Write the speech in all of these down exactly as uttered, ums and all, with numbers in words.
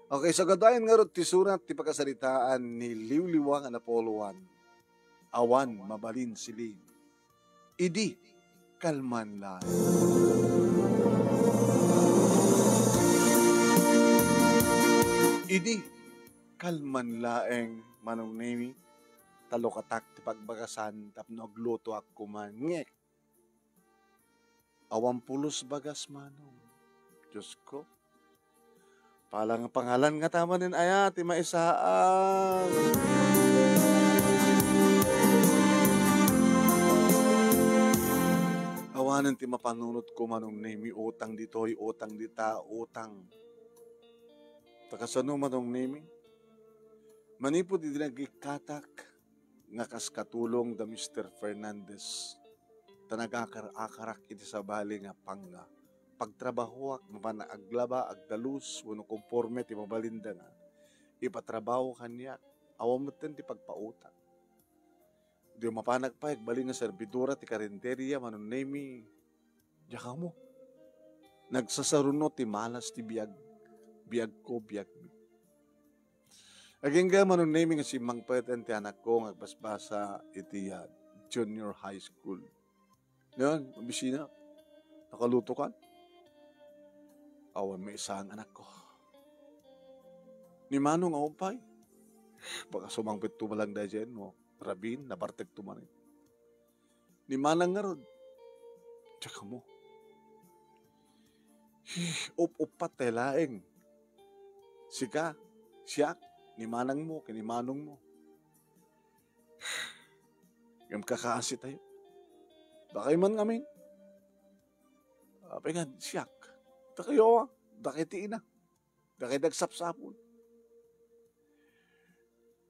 Okay, so gadayen ngarud ti surat ti pakasaritaan ni Liwliwa nga napuloan. Awan mabalin siling. Idi kalman laeng. Idi kalman laeng, Manong Nemi, ta lukatak ti pagbagasan tapno aglutoak koma. Ngek. Awan pulos bagas, Manong. Diyos ko. Pala nga pangalan nga tamanen aya ti maisaang. Awanen ti mapanunotko, Manong Nemi, utang ditoy, utang dita, utang. Ta kasano, Manong Nemi? Manipud idi nagikkatak, nga kas katulong da Mister Fernandez, ta nagakar-akarak iti sabali nga pangga. Pagtrabahoak, mapan aglaba, agdalus, wenno konporme ti mabalinda nga ipatrabaho kaniak, awan metten ti pagpautang. Di mapanak pay, agbalin nga serbidora ti karinderia, Manong Nemi, diak ammo. Nagsasaruno ti malas ti biag, biagko, biagmi. Agingga, Manong Nemi, nga simmangpeten ti anakko nga agbasbasa iti, ah, junior high school. Yan, mabisina. Nakaluto kan. Awan maisaang anakko. Ni Manong awan pay. Baka sumangpet to malang daydiay, no? Rabin, nabartek to manen. Ni Manang ngarud, diak ammo. Hih, up-uppat tayo laeng. Sika, siak, ni Manangmo, ken ni Manongmo. Ngem kakaasi tayo. Dakay man ngamin. Apay nga, siak. Dakayo, ah. Dakay ti ina. Dakay dagsapsapul.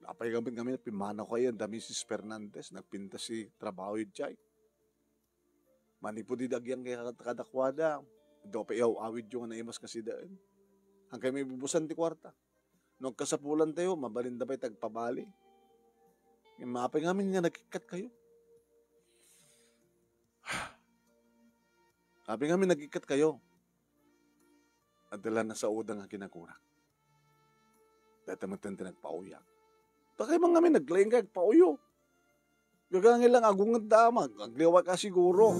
Apay ngamin, ngamin, pimmanaw kayo da Misis Fernandez, nagpintas ti trabaho idiay. Manipud idi agyang kadakuada, adu pay aw-awidyo nga naimas nga sidaen. Hankay mabibusan ti kuarta. No agkasapulan tayo, mabalinda pay ti agpabali. Ngem apay ngamin nga nagikkat kayo? Apay ngamin nagikkat kayo? Adda la nasaoda nga kinakunak. Dayta metten ti nagpauyak. Dakay man ngamin naglaing ka agpauyo. Gagangay lang agunget da, mag-, agliway ka siguro.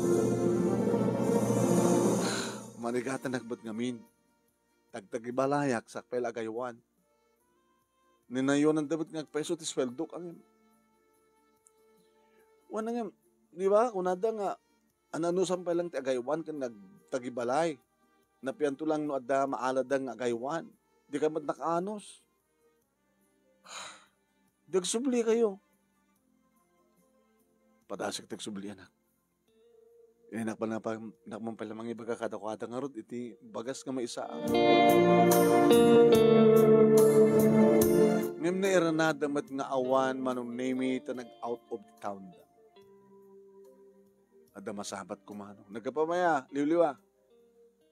Manigatan nakbet ngamin. Tagtagibalayak, sakpay la agaywan. Ninayonan da met nga agpayso ti sweldok, angem. Wan, angem, di ba? Kunada nga, ananusan pay lang ti agaywan ken nagtagibalay. Napianto lang no adda maaladan nga agaywan. Di ka met nakaanus. Di agsubli kayo. Padasek ti agsubli, anak. Eh, nakpan-, nakpan-, nakpan pala mangibaga kadakuada ngarud iti bagas nga maisaang. Ngem nairanada met nga awan Manong Nemi ta nag-out of town da. Adda masabat kumano. Nagapamaya, liwliwa.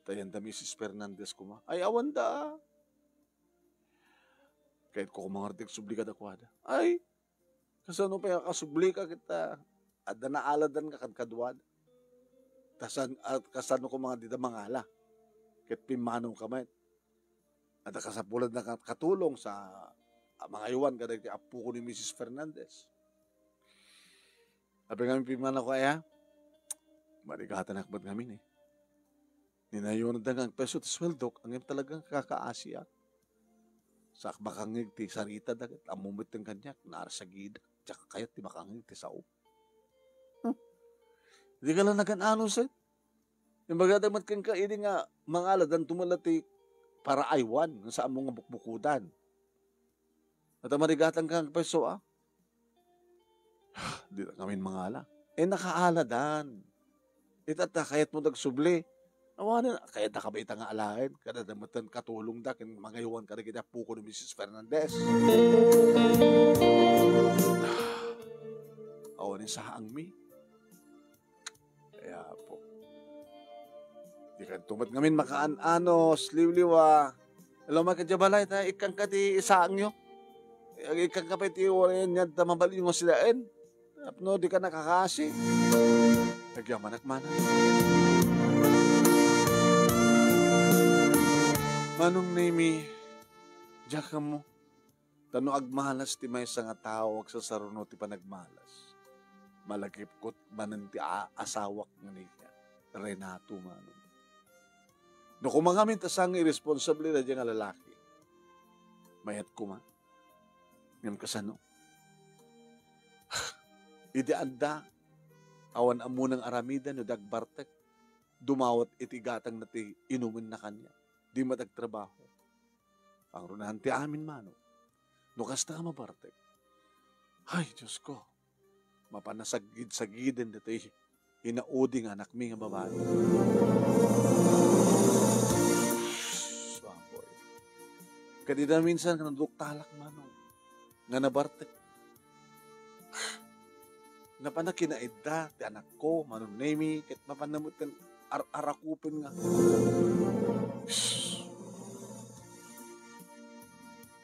Tayan da Misis Fernandez kuma. Ay, awan da. Kayat ko kumangartik subli kadakuada. Ay, kasano pay a kasubli ka ket, ah, adda naaladan nga kadkaduada? Kasan-, ah, kasano ko nga dita mangala? Ket pimmanaw ka met. Adda kasapulan nga katulong sa, ah, mangaywan kadagiti appo ko ni Misis Fernandez. Apay ngamin pimmanaw ko aya? Marigatanak met ngamin, eh. Ninayonan da nga agpayso ti sweldok, ngem talagang kakaasiak. Sa makangngeg ti sarita da ket ammo met ti kaniak, naarsagidak, diak kayat ti makangngeg ti sao. Hmm. Di ka la nagan-anus, eh. Imbagada met kenka idi nga mangaladan tumala ti paraaywan nga sa ammo nga bukbukodan. Adda marigatan ka nga agpayso, ah? Di na ngamin mangala. Eh, nakaaladan. Ita ta kayat mo dagsubli. Awanen, kayat na ka ba ita nga alaen? Kada dametan katulong da, ken mangaywan ka dagiti appo ko ni Misis Fernandez. Awanen saang mi. Kaya po. Di ka tumat ngamin makaan-anos, liwliwa. Alam mo, kadya balay, ta, ikkan ka ti isaang nyo. Ikkan ka pa iti oray niya, ta mabalin mo sila, en. Tapno, di ka nakakasi. Nagyamanak mana. Manong Nemi, Diak ammo. Ta no agmalas ti maysa nga tao, agsasaruno ti panagmalas. Malagipkot manen ti a-, asawak nga ni Renato manen. No koma ngamin ta saan nga irresponsable daydiay nga lalaki, mayat koma. Ngem kasano? Idi adda, awan ammo nang aramiden no di agbartek. Dumawat iti gatangna ti inumenna kaniak. Di met agtrabaho. Pangrunaan ti amin, mano. No kasta nga mabartek. Ay, Diyos ko. Mapan a sagid-sagiden ditoy inaudi nga anakmi nga babai. Sus, Apo. Kadida minsan nga naduktalak, mano. Nga nabartek. Napan a kinaidda ti anakko, Manong Nemi, ket mapan na met ken ar-, arakupen nga.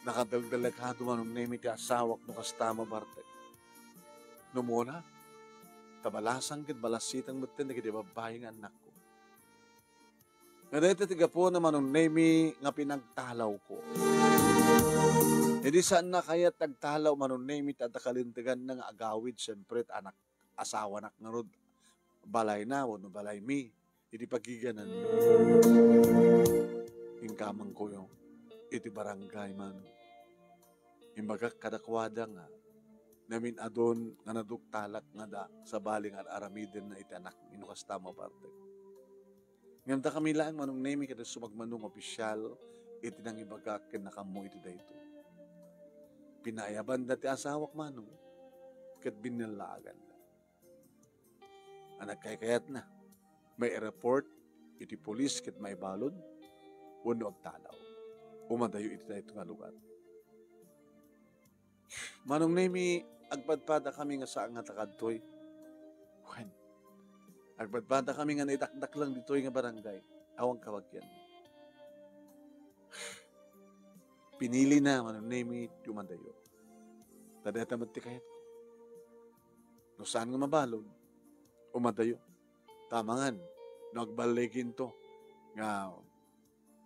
Nakadaldalegado, Manong Nemi, ti asawak no kasta mabartek. No muna, ta balasang ket balasitang metten dagiti babbai nga annakko. Nga dayta ti gapuna, Manong Nemi, nga pinagtalawko. Idi saanna kayat ti agtalaw, Manong Nemi, ta adda kalinteganna nga agawid, siempre, ta anak, asawanak ngarud, balayna, wenno balaymi, idi pagigananmi. Inkamangko iti barangay, Manong. Imbagak kadakuada nga, namin-adun nga naduktalak nga da sabali nga ar-aramidenna iti anakmi no kasta mabartek. Ngem dakami laeng, Manong Nemi, ket sumagmamano nga opisyal iti nangibagak ken nakammo iti daytoy. Pinaayabanda ti asawak, Manong, ket binnallaaganda. A nagkaykayatna, mai-report iti pulis ket maibalud wenno agtalaw. Umadayo iti daytoy nga lugar. Manong Nemi, agpadpadakami nga saan nga ta kadtoy. Wen, agpadpadakami nga naidakdaklang ditoy nga barangay. Awan kabagian. Pinilina, Manong Nemi, ti umadayo. Ta dayta met ti kayatko. No saan nga mabalud, umadayo. Ta amangan, no agballiginto, nga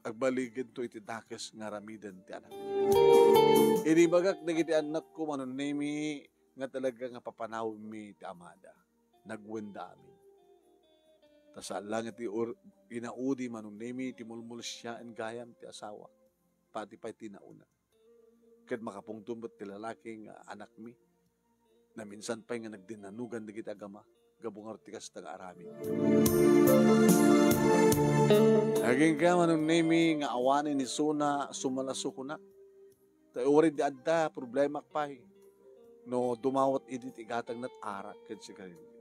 agballiginto iti dakes nga aramiden ti anak. Inibagak dagiti annakko, Manong Nemi, nga talaga nga papanawemmi ti amada. Nagwenda amin. Ta saan laeng ti ur-, inaudi, Manong Nemi, ti mulmulsiaen gayam ti asawa. Pati pay ti nauna. Ket makapungto met ti lalaki nga anakmi. Naminsan pay nga nagdinnanugan dagiti agama, gapu ngarud ti kasta nga aramid. Agingga, Manong Nemi, nga awanen isuna, sumalaso kunak. Ta uray di adda, problemak pay. No dumawat idi ti gatangna ti arak ken sigarilyo.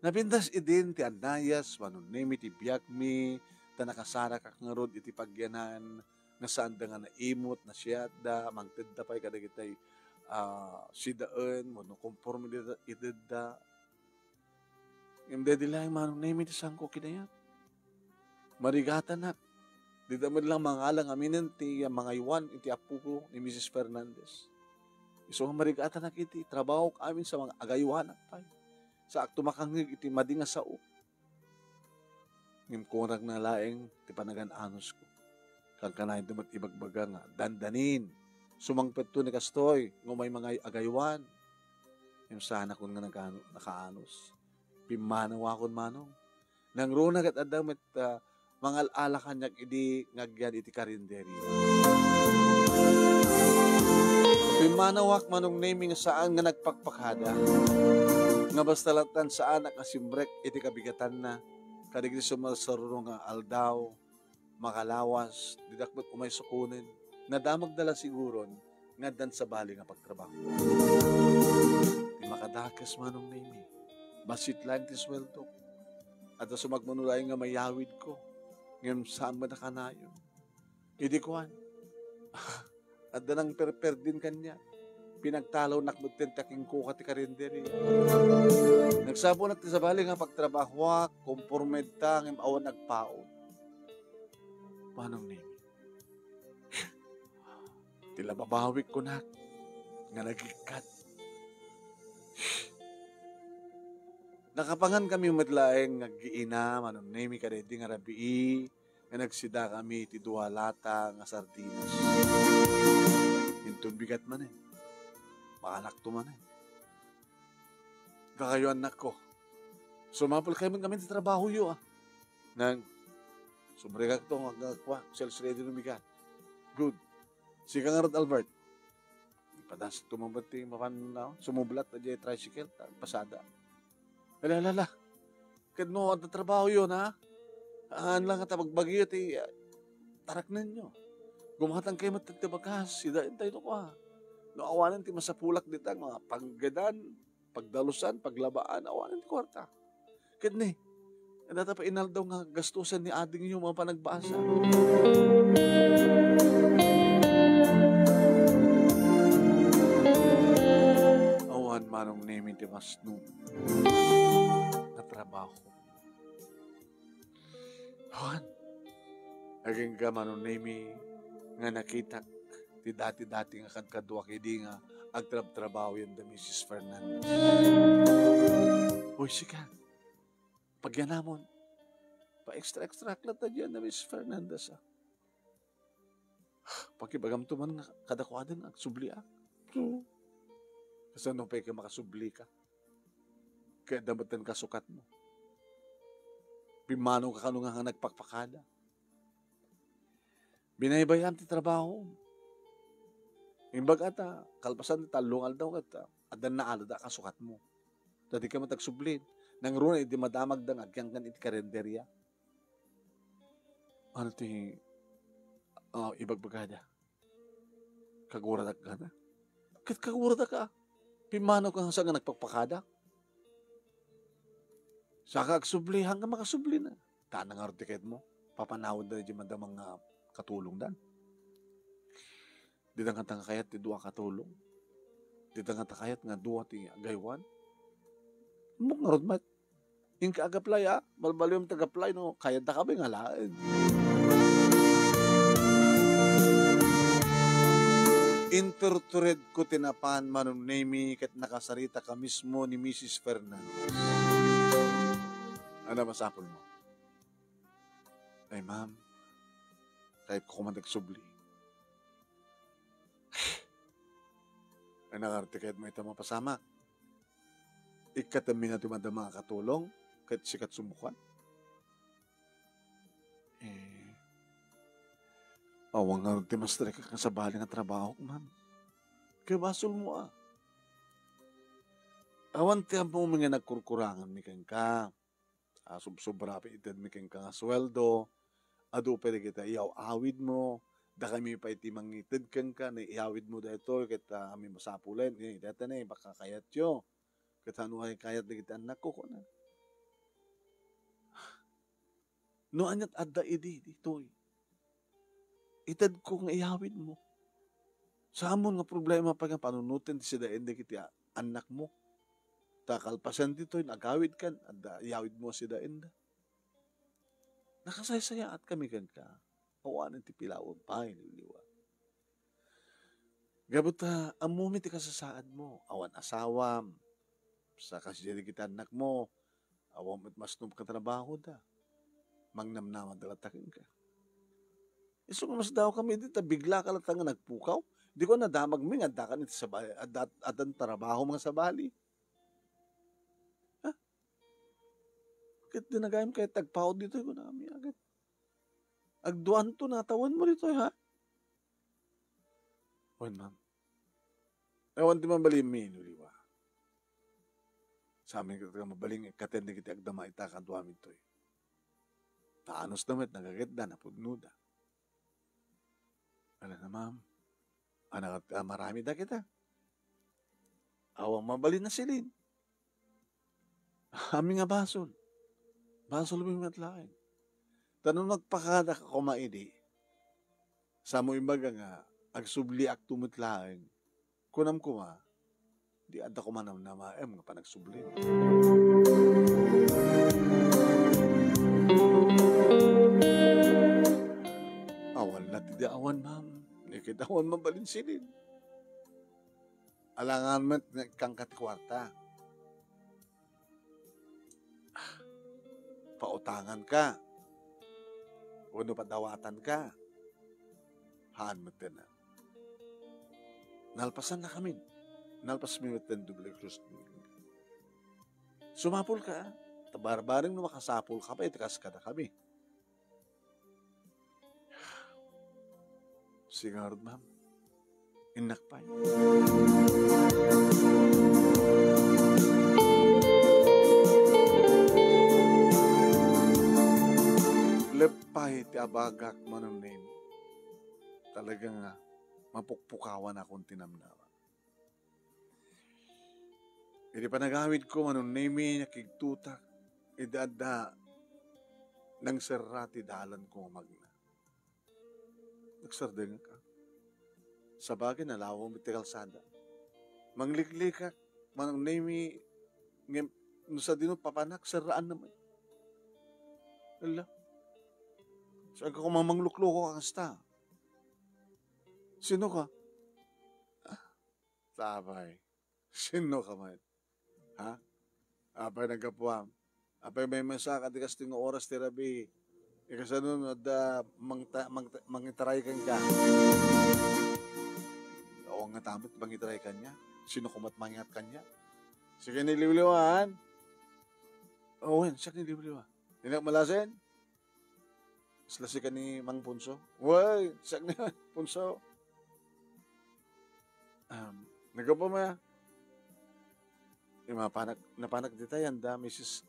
Napintas idin ti annayas, Manong Nemi, ti biagmi, ta nakasarakak ngarud iti pagyanan, nga saanda nga naimut, nasiatda, mangtedda pay kadagitay, ah, sidaen, wenno konforme iti, iti edda. Ngem daydi laeng, Manong Nemi, ti saanko kinayat. Marigatanak. Dida met lang mangala ngaminen ti mangaywan iti apoko ni Misis Fernandez. Isu nga marigatanak iti trabahok amin sa mga agaywanak pay. Saakto makangngeg iti madi nga sao. Ngem kurangna laeng ti panagan-anusko. Kankanayon met ibagbaga nga, "Dandanin, sumangpetto ni kastoy nga umay mangay-, agaywan." Ngem saanakon nga nagano-, nakaanus. Pimmanawakon, Manong. Nangruna ket adda met, ah, mangal-ala kaniak idi nga agyan iti karinderia. Pimmanawak, Manong Nemi, nga saan nga nagpakpakada. Nga basta lattan saanak a simrek iti kabigatanna, kadagiti sumarsaruno nga aldaw, makalawas, didak met umay sukonen. Nadamagda la siguron nga addan sabali nga pagtrabaho. Ti makadakes, Manong Nemi, bassit laeng ti suweldok. Adda sumagmamano laeng nga mayawidko, ngem saan met a kanayon. Idi kuan, adda nangperperdin kaniak. Pinagtalawnak metten ti akingkuka ti karinderia. Nagsapulak ti sabali nga pagtrabahoak, konforme ta, ngem awan agpaut. Manong Nemi, ti lababawik kunak nga nagikkat. Nakapangan kami met laeng nga aggiina, Manong Nemi, kadaydi nga rabii, nga nagsidakami iti dua lata nga sardinas. Inton bigat manen, maanakto manen. Kakayo, annakko, sumapulkayo met ngamin ti trabahoyo, a. Nang, subrigakto nga agkua, sales ready no bigat. Good. Sika ngarud, Albert. Padasakto man met ti mapan, no? Sumublat na diay tricycle, ta pasada. Ala, ala, ala. Ket no adda trabahoyo, na? Haan lang ta bagbagiyo ti, ah, taraknenyo. Gumatangkayo met ti bakas, ida intay no kua. No awanen ti masapulak dita nga paggedan, pagdalusan, paglabaan, awanen ti kuarta. Ket ni, adda ta pay inaldaw nga gastusen ni adingyo nga panagbasa. Awan, Manong Nemi, ti masnum nga trabaho. Awan. Agingga, Manong Nemi, nga nakitak ti dati-dati nga kadkaduak idi nga agtrabtrabaho yanda Misis Fernandez. Uy, sika, pagyanamon, pa-extra-extra latta diyan da Misis Fernandez, a. Pakibagamto man nga kadakuadan nga agsubliak. Kasano pay nga makasublika? Ket adda met ti kasukatmo. Pimmanoka kano nga, nga nagpakpakada. Binaybay-am ti trabaho. Imbag ta, kalpasan ti tallo nga aldaw ket, ah, adda naalada a kasukatmo. Ta dika met agsubli. Nangruna idi madamagda nga agyanggan iti karinderia. Ano ti, ah, ibagbagada? Kaguradak ka na? Ket kaguradak ka. Pimmanoka nga saan nga nagpakpakada. Saka agsubli, haan nga makasubli na. Haan ngarud ti kayatmo. Papanawenda diay madamag nga katulongdan. Dida ngata kayat ti dua a katulong. Dida ngata kayat nga dua ti agaywan. Ammok ngarud met. Inka ag-apply, a. Balbaliwem ti ag-apply no kayatda kami nga laeng. Inturturedko ti napan, Manong Nemi, ket nakasaritaka mismo ni Misis Fernandez. Ania masapulmo? Ay, ma'am, kayatko koma agsubli. Ay, nakaarti kayat mo ita mapasamak. Ikkatemmi na ti madama a katulong, ket sikat sumukat. Eh, awan ngarud ti mas direkta nga sabali nga trabaho, ma'am. Kaya basolmo, a. Awan ti ammom nga nagkurkuranganmi kenka. A, subsobra pay itedmi kenka nga sueldo. Adu pay dagiti iyaw-awidmo. Dakami pay ti mangited kenka, no iyawidmo daytoy, ket, a, amin masapulen. Eh, dayta ni, baka kayatyo. Ket no kayat dagiti annakko, kuna. No aniat adda idi, ditoy, itedko nga iyawidmo. Saan nga problema pay nga panunoten ti sidaen dagiti a-, annakmo. Ta kalpasan ditoy, no agawidkan, adda iyawidmo a sidaenda. Nakasaysayaat kami kenka. Awanen ti pilawen pay, liwliwa. Gapu ta, ammomi ti kasasaadmo. Awan asawam. Sa kasdiay dagiti annakmo, awan met masnum katrabahoda. Mangnamnamada latta kenka. Isu nga masdaaw kami idi ta biglaka latta nga nagpukaw. Di ko nadamagmi nga addakan iti sabali, adda, addan trabaho nga sabali. Ha? Ket di nagayam kayat ti agpaut ditoy, kunami, a, ket agduanto natawenmo ditoy, ha? Wen, ma'am. Awan ti mabalinmi, liwliwa. Saamin ket nga mabalin nga ikkaten dagiti agdama ita kaduami ditoy. Ta anusda met nagaketda, napudnoda. Ala na, ma'am. Anak, a, maramida kita. Awan mabalin a silin. Amin nga basol. Basolmi met laeng. Ta no nagpakada ka koma idi, samo imbaga nga agsubliakto met laeng, kunam koma, di adda koma namnamaem nga panagsublim. Awan la ti di awan, ma'am. Ni ket awan mabalin silin. Alangan met nga ikkanka ti kuarta. Pautanganka. wenno padawatanka. Haan metten a. Nalpasannakamin. Nalpasmi metten doble krus. Sumapulka, a. Ta barbareng no makasapulka pay iti kas kadakami. Sige ngarud, ma'am. Innak pay. Leppay ti abagak, Manong Nemi. Talaga nga, mapukpukawan akon ti namnama. Iti panagawidko, Manong Nemi, nakigtutak, idi adda nangserra ti dalanko nga magna. Nagsardengak, a. Sabagay, nalawang ti kalsada. Mangliklikak, Manong Nemi, ngem, no sadino papanak, serraanna met. Ala. Saan ka koma manglukloko kasta? Sino ka? Apay. Sino ka man? Ha? Apay naggapuam? Apay may masa ka di kastoy nga oras ti rabii? Ikasano no adda mangta-, mangta-, mangitaray kenka? Awan nga tamot mangitaray kaniak. Sino komat mangingat kaniak? Sige ni liwliwan. Awan, siak ni liwliwa. Inak malasin? Isla sika ni Mang Punso? Way, siak ni Mang Punso. Um, naggapu ma. Imapanak, napanak dita yan da, Missus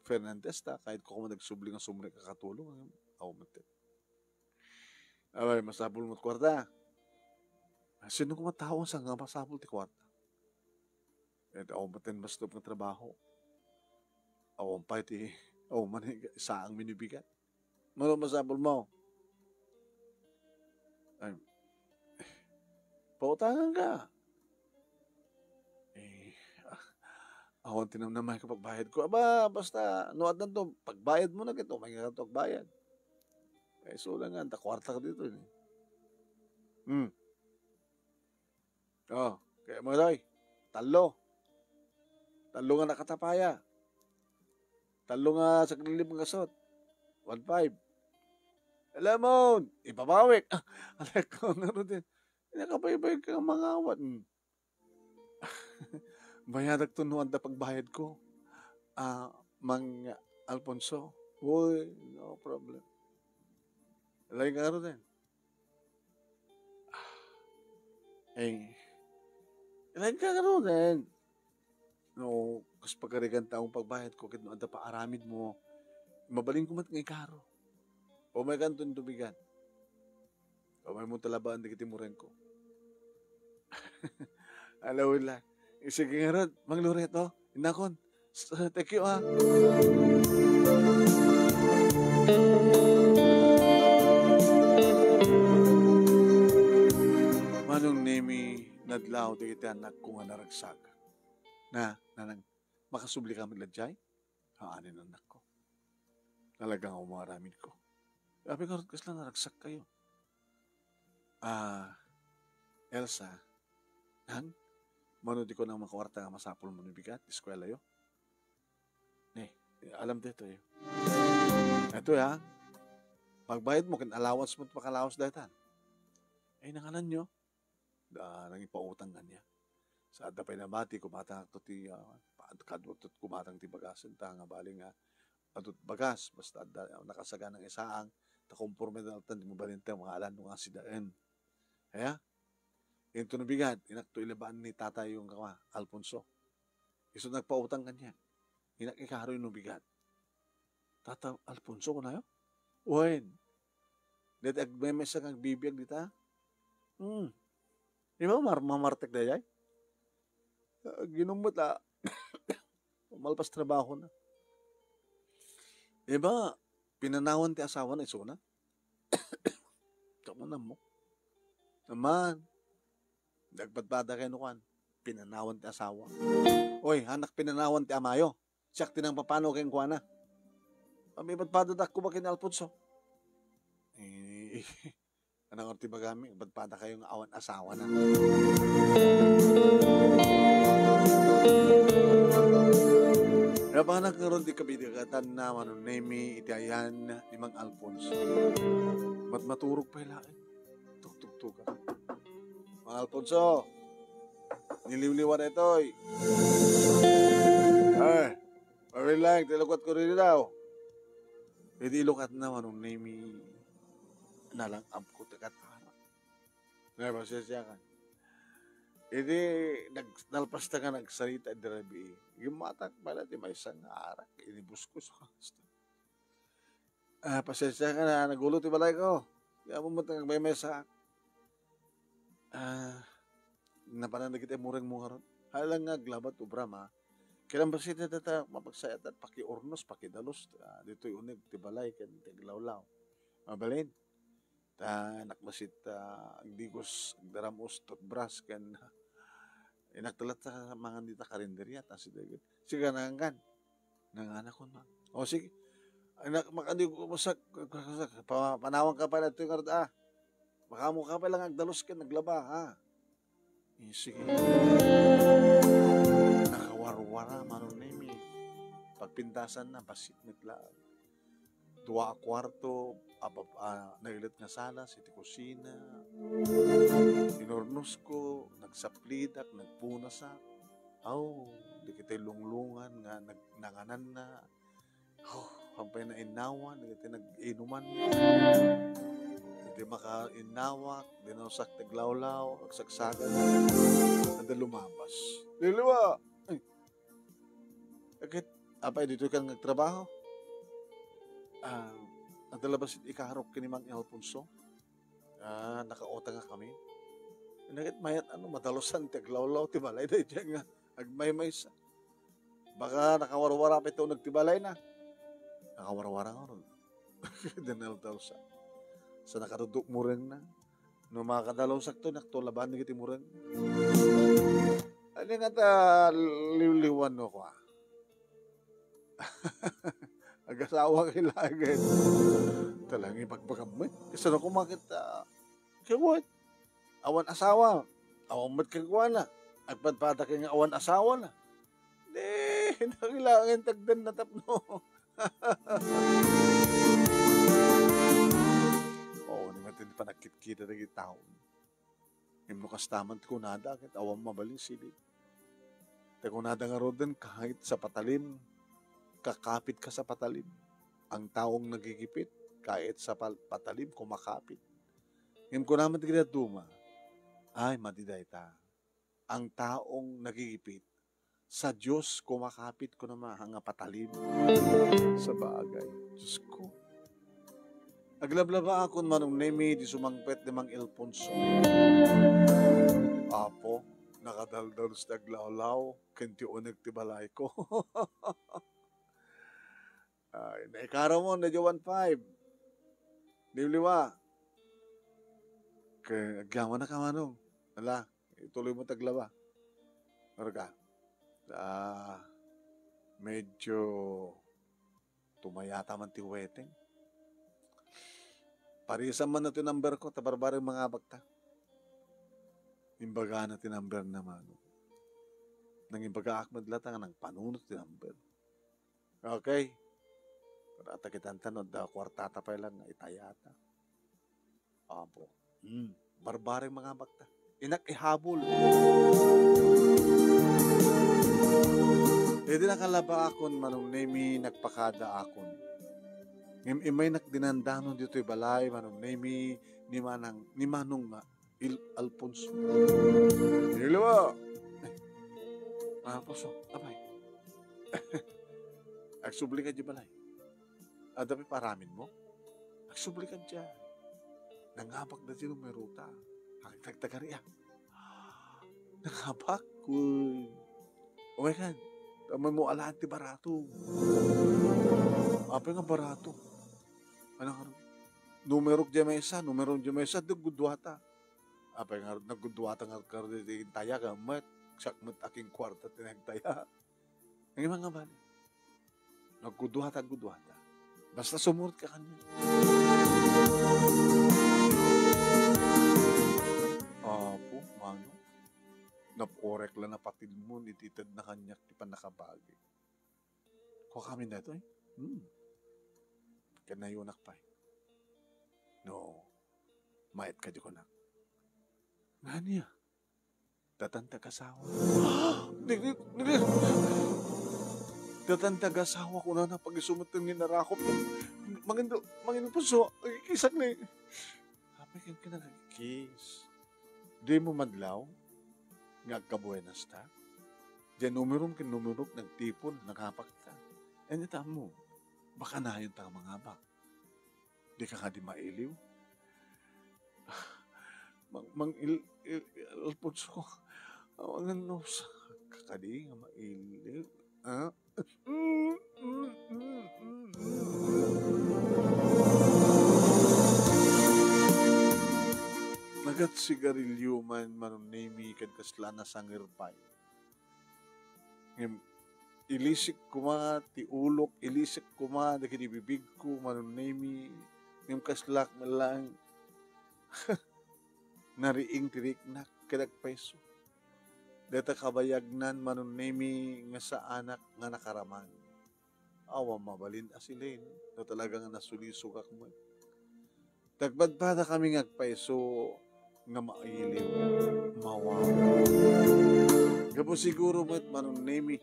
Fernandez, ta, kahit ko kung nagsubli nga sumrek a katulong, aw, mati. Away, masapul mo't kwarta. Sino kung matao sa nga masapul ti kwarta? Et aw, matin mas nga trabaho. Awan pay ti, aw, man, saang minibigat. Mano masapul mo? Ay, pautangan ka. Eh, ah, awan tinamnamay ka pagbayad ko. Aba, basta, no, addan to, pagbayad mo na kito, may nga to pagbayad. Eh, so lang nga, ta kwarta ka dito, eh. Hmm. Oh, kaya mo, Roy. Tallo. Tallo nga nakatapaya. Tallo nga saglilib nga sot. One five. Alam mo, ipabawik. Ah, alek ko, ano rin din. Nakabaybay ka mangawat. Hmm. Bayadak to no anda pagbayad ko. Ah, Mang Alfonso. Uy, no problem. Lain ka rin din. Eh, ilan ka ngaruden? No, kas pagarigan taong pagbayad ko, ket no adda pa aramid mo, mabalin ko met nga ikaro. O may kanton tubigan. O may mo talabaan dagiti mureng ko. Alawin la. Eh, sige ngarud, Mang Loreto, inakon. S-, thank you, ah. Manong Nemi, nadlaw dagiti anakko nga naragsak. Na, nanang, makasubli ka met ladiay? Haan, anakko. Talaga nga umaaramid ko. Apay ngarud kasla naragsak kayo? Ah, Elsa, nang, mano di ko nang makuarta nga masapul mo no bigat, eskwelayo? Ni, alam dito eh. Ito ya, pagbayad mo, kin allowance mo, pakalawas daytan. Ay, nangalan nyo? Da, nangipautang kanya. Sa adda pay nabati, kumatang to ti, ah, pa-, kadto kumatang ti bagasen ta, nga bali nga, adut bagas, basta adda, ah, nakasaganang isaang, ta kumporme na altan, di mo balinta, mga alan, nga sidaen. Kaya, into no bigat, inakto ilabaan ni tatay yung kama, Alfonso. Isu nagpautang kanya. Inak ikaroy no bigat. Tata Alfonso, kunayo? Wen. Dati agmemesa nga agbibiag dita? Hmm. Di ba, mar-, mamartek dayay? Ah, ginumot, ah. Malpas trabaho na. Di ba, pinanawan ti asawa na isuna? Kamu na mo. Naman. Nagpadpada kayo no kwan. Pinanawan ti asawa. Oy, anak, pinanawan ti amayo. Siak ti nangpapano kenkuana. Mamipadpada dakko ba ken Alfonso? Eh, anang ti bagami, padpada kayo nga awan asawa na. Napanak ngarud ti kabidagatanna, Manong Nemi, iti ayan ni Mang Alfonso. Matmaturog pay laeng. Tugtugtugan. Mang Alfonso, niliwliwa daytoy. Ay, pabili laeng, ti lukatko ditoy daw. Iti ilukatna, Manong Nemi, nalang-amko ti katara. Nay, pasensya ka. Iti nag-, nalpas ta nga nagsarita idi rabii. Gimmatak pala ti maysa nga arak, inibuskos ko. Ah, pasensya ka na, nagulo ti balayko. Kaya mo met nga agmaymaysa. Ah, napanan dagiti mureng mo ngarud. Hala nga aglabat obra ma. Kailan ba sita ta mapagsayatan, pakiurnos, pakidalus, ah, ditoy uneg ti balay ken ti aglawlaw. Mabalin. Ta, anak, basit, ah, agdigos, agdaramos, toothbrush, ken inaktelat sa mangan dita karinderya, ta si David. Sige, nangangan. Nanganakon, ma. O, sige. Anak, makadi ko, masak, pa-, panawan ka pala ito yung karta, ah. Makamu ka pala nga agdalus ken naglaba, ha? Eh, sige. Nakawarwara, Manong Nemi. Pagpintasan na, basit met laeng. Dua a kuarto, abab-, ah, nailet nga sala, iti kusina. Inurnosko, nagsaplidak, nagpunasak. Aw, dagiti lunglungan nga nag-, nangananna. Oh, hampay nainnawan, dagiti nag-inuman. Iti makainnawak, dinalusak ti aglawlaw, agsagsagan. Adda lumabas. Liliwa! Ay, Ket, apay, ditoy kan nga agtrabaho? Ah, adda labasit ikarok ken ni Mang Alfonso. Ah, nakautang nga kami. Ket mayat, ano, madalusan ti aglawlaw ti balay daydiay nga agmaymaysa. Baka nakawarwara pay ti uneg ti balayna. Nakawarwara ngarud. Dinaludalusa. Sa nakadudok murengna. No makadalusakto, inakto labaen dagiti mureng. Ania ngata liwliwan no kua? Agasawa kay laget. Talangi pagbagam met. Kasano ko makita? Kay what? Awan asawa. Awan met kagwana. Agpadpada kay nga awan asawa na. Di, nakilangan tagdan na tapno. Oo, ni matin panagkitkita dagiti tao. Ngem no kasta man ti kunada, ket awan mabalin sili. Ta kunada ngaruden, kahit sa patalim, kakapit ka sa patalim. Ang taong nagigipit, kahit sa pal-, patalim, kumakapit. Ngem kuna man ti kadadduma, ay, madi dayta. Ang taong nagigipit, sa Dios kumakapit, kuna ma, nga patalim. Sabagay, Dios ko. Aglablabaakon, Manong Nemi, di sumangpet ni Mang Ilfonso. Apo, nakadaldalus ti aglawlaw, ken ti uneg ti balayko. Ay, naikaraw mo, na one five. Liwliwa. Ke, agyaman na ka, Manong. Ala, ituloy mo taglaba. Arga. Ah, medyo tumayata man ti weteng. Parisan man na ti number ko, ta barbareng mangabak ta. Imbagana ti number na, Manong. Nangimbagaak met latta nga nangpanunot ti number. Okay. Para ta kitanta no adda kuartata pay lang nga itayata. Apo. Hmm. Barbareng mangabak ta. Inak ihabol. Idi nakalabaakon, Manong Nemi, nagpakadaakon. Ngem imaynak dinandanon ditoy balay, Manong Nemi, ni Manang, ni Manong nga Il-, Alfonso. Hello. Eh, Alfonso, apay. Agsubli ka di balay. Adda pay paramin mo? Agsubli ka dia. Nangabak da di numerota. Ang tagtagari, ah. Nangabak? Uy. Uy kan. Tamay mo alaan ti barato. Apay nga barato? Ano nga? Numero di maysa, numero di maysa, di gudwata. Apay nga, nagudwata nga kardi di intaya ka, met, siak met aking kwarta ti nagtaya. Ang imang nga bali. Nagudwata, gudwata. Basta sumurot ka kanya. Apo, Manong. Naporek la napatid mo, iti ted na kanyak ti panakabagi. Kuakami daytoy. Hmm. Ket nayonak pay. No, maet kadi kunak. Ngania? Datan ti agasawa. Dili, dili. Datan ti agasawa, kunana, pag-isu met ti inarakop. Mangin-, manginpunso, agkisak ni. Apay ken ka nagkiss? Dimo madlaw nga agkabuenas ta? Diay numerom ken numerok nagtipon, nangabakta. Ania ti ammo? Baka nayon ta nga mangabak. Dika kadi mailiw? Mang, Mang Il-, Il-, Alfonso, awangan no, saan ka kadi nga mailiw? Ah? Nagat sigarilyo man, Manong Nemy, ken kasla nasangerpay. Ngem ilisek koma ti ulok, ilisek koma dagiti bibigko, Manong Nemy, ngem kaslak met laeng nariing ti riknak ket agpayso. Dayta kabayagnan, Manong Nemy, nga saanak nga nakaraman. Awan mabalin a silen no talaga nga nasulisogak met. Nagpadpadakami nga agpayso nga mailiw, mawawa. Gapu siguro met, Manong Nemy,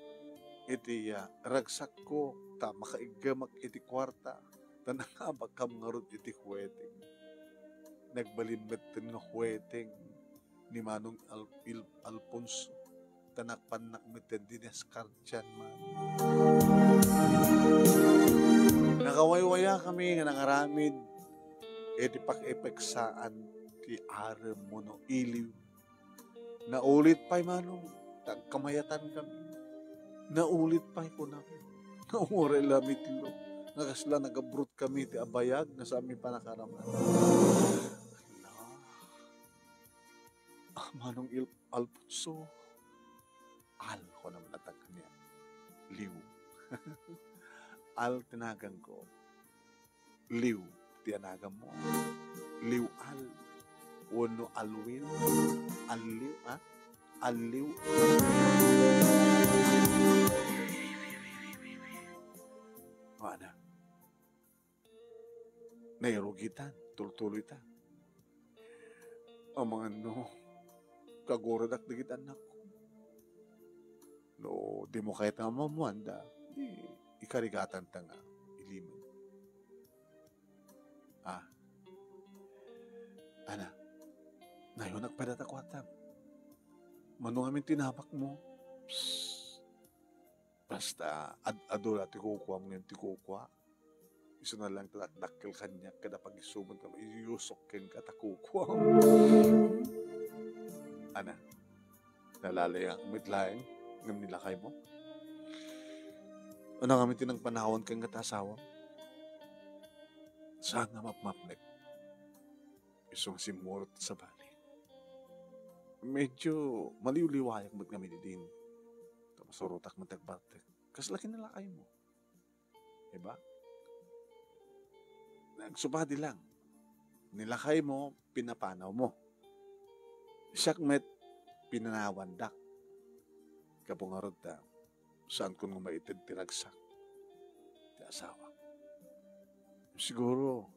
iti, ah, ragsakko ta makaiggamak iti kuarta ta nangabakkam ngarud iti huweteng. Nagbalin metten nga huweteng ni Manong Al-, Il-, Alfonso, ta napannak met ti diniskartian man. Nakawaywayakami nga nangaramid iti pakaipeksaan ti arem wenno iliw. Naulit pay, Manong, ta agkamayatankami. Naulit pay, kunam. Nauray la mitlo nga kasla nagabrutkami ti abayag nga saanmi pannakaraman. Ala. Ah, Manong Il-, Alfonso. Al, ko naman natangkan niya. Liw. Al ti naganko. Liw ti anaganmo. Liw Al. Wenno Alwin. Alliw, ha? Alliw. O, ana. Nairugitan, tultuloyta. Amangan no, kagurodak dagiti annakko. No, dimo kayat nga maammoanda, di ikarigatanta nga ilimen. Ah. Ana, nayonak pay dayta kuartam. Mano ngamin ti inabakmo? Psst. Basta, ad-, adu la ti kukuam ngem ti kukua. Isuna laeng ti dakdakkel kaniak, kada pag-isumen ka, maiyusok kenka ta kukuam. Ana, nalalayak met laeng ngem ni lakaymo? Ania ngamin ti nangpanawan kenka ta asawam? Saan nga mapmapnek? Isu nga simmurot ti sabali. Medyo maliwliwayak met ngamin idin. Ta masurotak met ti agbartek. Kasla ken ni lakaymo. Diba? Nagsupadi lang. Ni lakaymo, pinapanawmo. Siak met, pinanawandak. Gapu ngarud ta, saankon nga maited ti ragsak ti asawak. Siguro,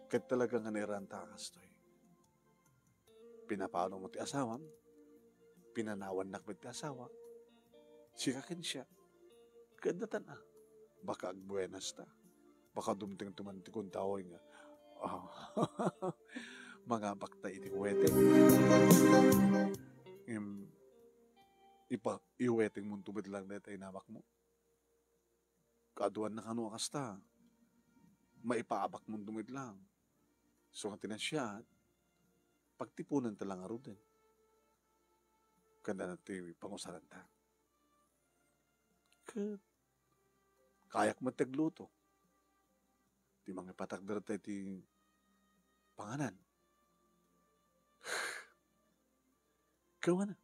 ket talaga nga nairanta a kastoy. Pinapanawmo ti asawam, pinanawannak met ti asawak, sika ken siak, ket datan a, baka agbuenas ta, baka dumteng ti man ti kuntaoy nga, ah, mangabak ta iti huweteng. Ngem, ipa-, ihuwetengmonto met lang dayta inabakmo. Kaaduanna kano a kasta, maipaabakmonto met lang. Isu nga ti nasayaat, pagtiponanta lang ngaruden. Ken dayta ti pangusaranta. Ket kayak met ti agluto. Ti mangipatakder ta iti panganan. Ket wen a,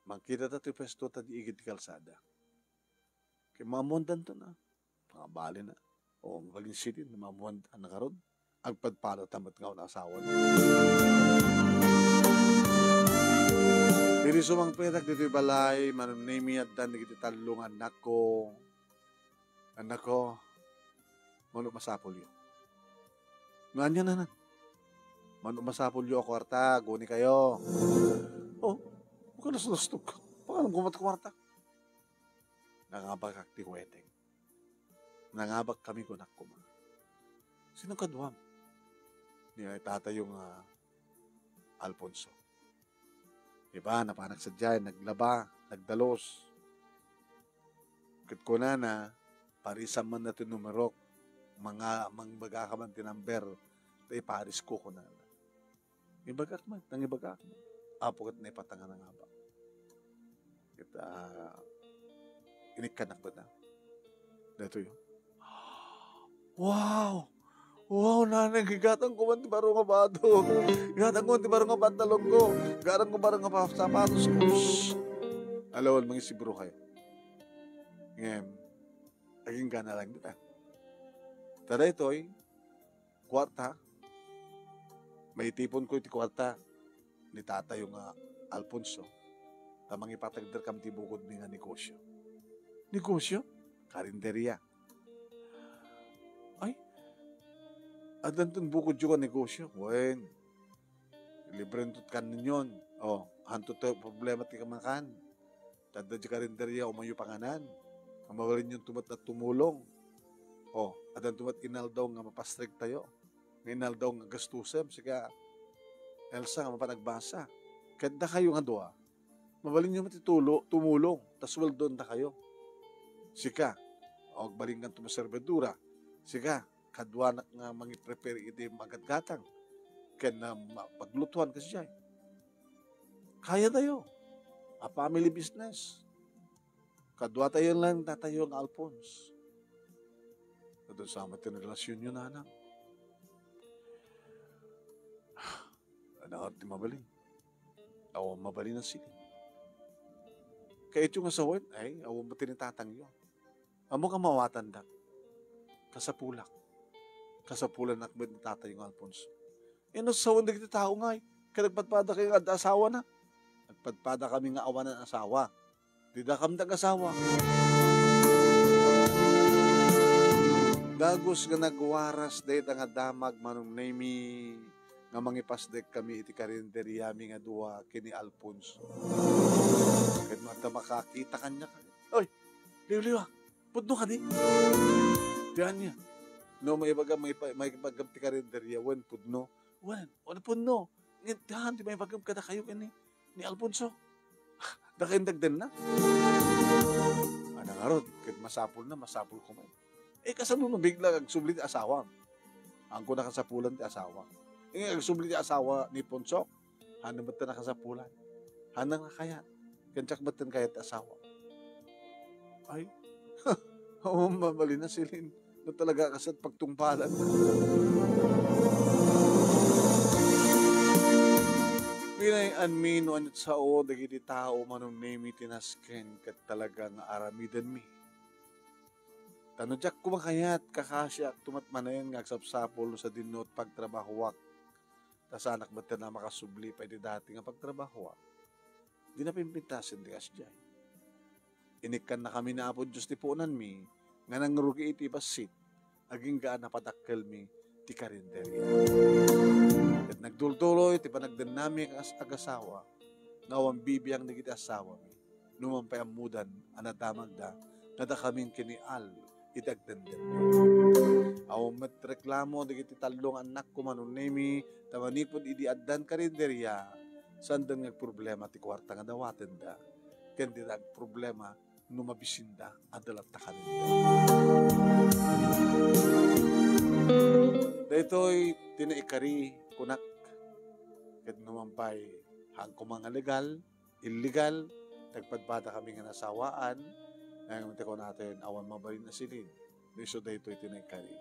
mangkitata ti puesto ta di igid ti kalsada. Ket maammoandanto na. Pangabalina. O, mabalin siti, maammoandanto na ngarud. Agpadpadata met nga una asawan. Idi sumangpetak ditoy balay, Manong Nemy, addan dagiti tallo nga annakko. Annakko, mano masapulyo? No ania nanan? Mano masapulyo a kuarta, aguni kayo. Oh, makaluslustog ka. Paano ko mat kuarta? Nangabakak ti huweteng. Nangabak kami kunak koma. Sino kaduam? Ni tatayo nga Alfonso. Diba, napanak sadiay, naglaba, nagdalus. Ket kunana, "Parisan man na ti numerok, manga-, mangbagaka man ti number, ta iparisko," kunana. Ibagak man, nangibagak. Apo ket naipatang a nangabak. Ket, ah, inikkannak met na. Daytoy, oh. Wow! Wow, nanang, igatang ko man ti baro nga bado. Igatang ko man ti baro nga pantalon ko. Igatang ko baro nga pa-, sapatos ko. Shh! Alawan, mangisibro kayo. Ngem, aging gana lang dita. Ta daytoy, kuarta, maitipon ko iti kuarta ni tatayo nga Alfonso, ta mangipatagder kam ti bukodmi nga negosyo. Negosyo? Karinderia. Ay, addanton bukodyo nga negosyo. Wen, librento ti kanenyon. Oh, hanto ti problema ti kamakan. Ta adda di karinderia, umayo panganan. Mabalinyon to met a tumulong. Oh, addan to met inaldaw nga mapastrek tayo. Nga inaldaw nga gastusem, sika Elsa nga mapanagbasa. Ket dakayo nga dua, mabalinyo met ti tulo, tumulong, ta suweldon dakayo. Sika, o agbalin kanto maserbidora. Sika, kaduanak nga mangiprepare iti magatgatang. Ken na ma-, paglutuan kasdiay. Kaya tayo. A family business. Kadua tayo lang tatayo nga Alphonse. Kadua sa met ti relasyon yo, nanang. Ano ti mabalin? Awan mabalin a sili. Kayatyo nga sawen, ay, awan met ti tatangyo. Ammok a mawatandak. Kasapulak. Kasapulannak met ni tatay nga Alfonso. Inussawan dagiti tao ngay, ket nagpadpada kayo nga adda asawana. Nagpadpada kami nga awanan asawa. Dida kam nag-asawa. Dagus nga nagwaras dayta nga damag, Manong Nemy, nga mangipasdek kami iti karinderiami nga dua ken ni Alfonso. Ket no adda makakita kaniak, "Oy, liwliwa, pudno kadi?" Ti ania? No, maibaga-, maipa-, maibagam ti karinderia, wen pudno. Wen, wen pudno. Ngem, ti haan ti maibagam kadakayo ken ni, ni Alfonso. Dakayo dagdenna. Ana ngarud, ket masapulna, masapul koma. Eh, kasano no bigla agsubli ti asawam? Haanko nakasapulan ti asawa. Eh, agsubli ti asawa ni Ponsok. Haanna met nakasapulan. Haanna nga kayat. Ken diak met kayat ti asawa. Ay, awan mabalin a silin. No talaga kasat pagtungpalan. Pinay-anmi no ania't sao dagiti tao, Manong Nemy, ti nasken ket talaga nga aramidenmi. Ta no diak koma kayat, kakasiak to met manen nga agsapsapul no sadino ti pagtrabahoak. Ta saanak met a makasubli pay iti dati nga pagtrabahoak. Di napimpintasen ti kasdiay. Inikkannakami ni Apo Dios ti puonanmi nga nangrugi iti bassit, agingga a napadakkelmi ti karinderia. Ket nagdulduloy ti panagdennami nga as-, agasawa, nga awan bibiang dagiti asawami, no man pay ammodan a nadamagda nga dakamin ken ni Al iti agdendem. Awan met reklamo dagiti tallo nga annakko, Manong Nemy, ta manipud idi addan karinderia, saanda nga agproblema ti kuarta nga dawatenda. Ken dida agproblema no mabisinda, adda latta karinderia. Daytoy ti naikari, kunak. Ket no man pay, haan koma nga legal, illegal, nagpadpada kami nga nasawaan, ngem ti kunatayon, awan mabalin a silin. No isu daytoy ti naikari.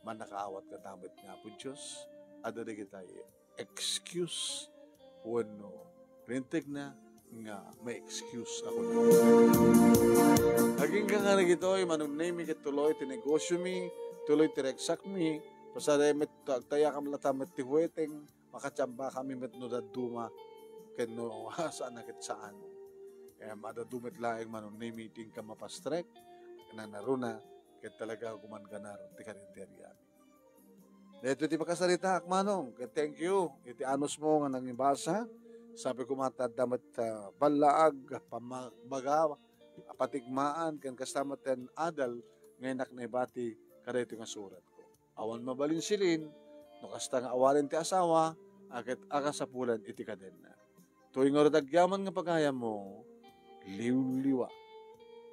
Mannakaawat gayam met nga Apo Dios, adda dagiti excuse wenno rintegna nga ma-excuse ako. Agingga nga dagitoy, Manong Nemy, ket tuloy ti negosiomi, tuloy ti regsakmi, pasaray met, agtayakam latta met ti huweteng, makachamba kami met no dadduma, ken no saan a ket saan. Em, a dadduma met laeng, Manong Nemy, ti inka mapastrek, nanaruna, ket talaga gumangganar ti karinderia. Daytoy ti pakasaritaak, Manong. Ket thank you iti anusmo nga nangibasa. Sabi ko, mata adda met, ah, ballaag, pammabaga, patigmaan, ken kasta met ti adal nga innak naibati kadaytoy nga suratko. Awan mabalin silin, no kasta nga awanen ti asawa, a ket akasapulan iti kadenna. Toy ngarud agyaman nga pagayammo, liwliwa.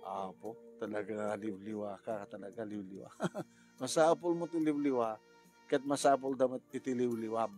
Apo, talaga nga liwliwa ka, talaga liwliwa. Masapulmo ti liwliwa, ket masapulda met iti liwliwam.